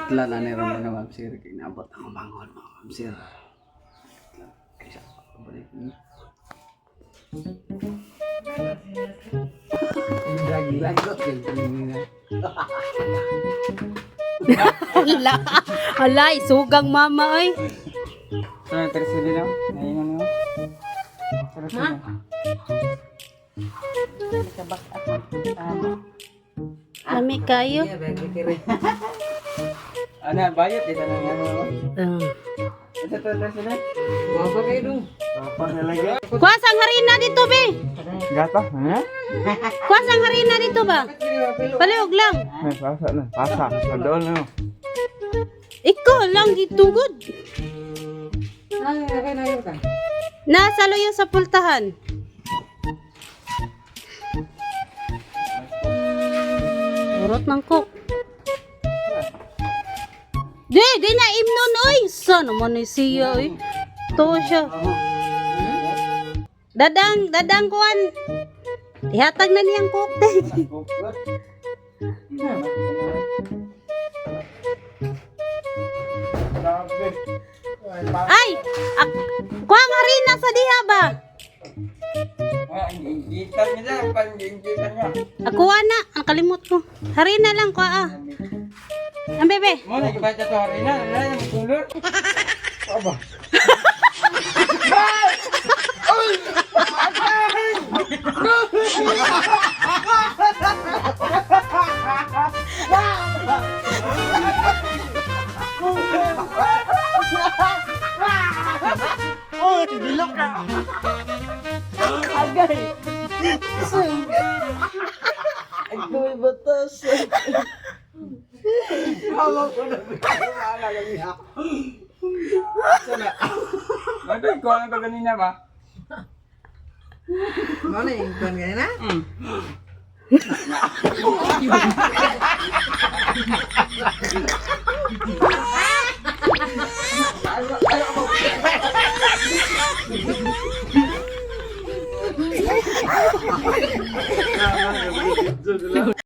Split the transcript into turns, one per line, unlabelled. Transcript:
Itla na ni Ramon mga ma'am sir. Kaya naabot ako manghod mga ma'am sir. Kaysa, balik ni. Lagot kay
Hala, hala, isugang mama oy.
So, tersili na. Naingon mo. Tersili.
Lami kayo.
Ano, bayot. Dito lang yan.
Ah.
Ito, ito, tersili. Wapa kayo dong. Wapa talaga.
Kuha sang harina dito, be.
Gata, ha?
Kuha sang harina dito ba? Palihog lang.
May pasa na. Pasa. Sa doon na.
Ikaw lang dito good. Nasa luyo sa pultahan. Urot ng cook. Di, di na imnon oy. Sa naman ni siya oy. To siya. Dadang, dadang kuan. Ihatag na niyang cook day.
Grabe.
Ay, ak kuha ang harina sa diha ba?
Ah, ang inggitan niya. Pang-inggitan niya.
Ako na, ang kalimot ko. Harina lang kuha ah. Ang bebe.
Mo, nag-iba to harina. Wala na, magkulor. Aba.
Agoy batas. Hawak ko na wala kami ha.
Ano, ikaw ang kaganina ba?
Ano yung kuan ganina?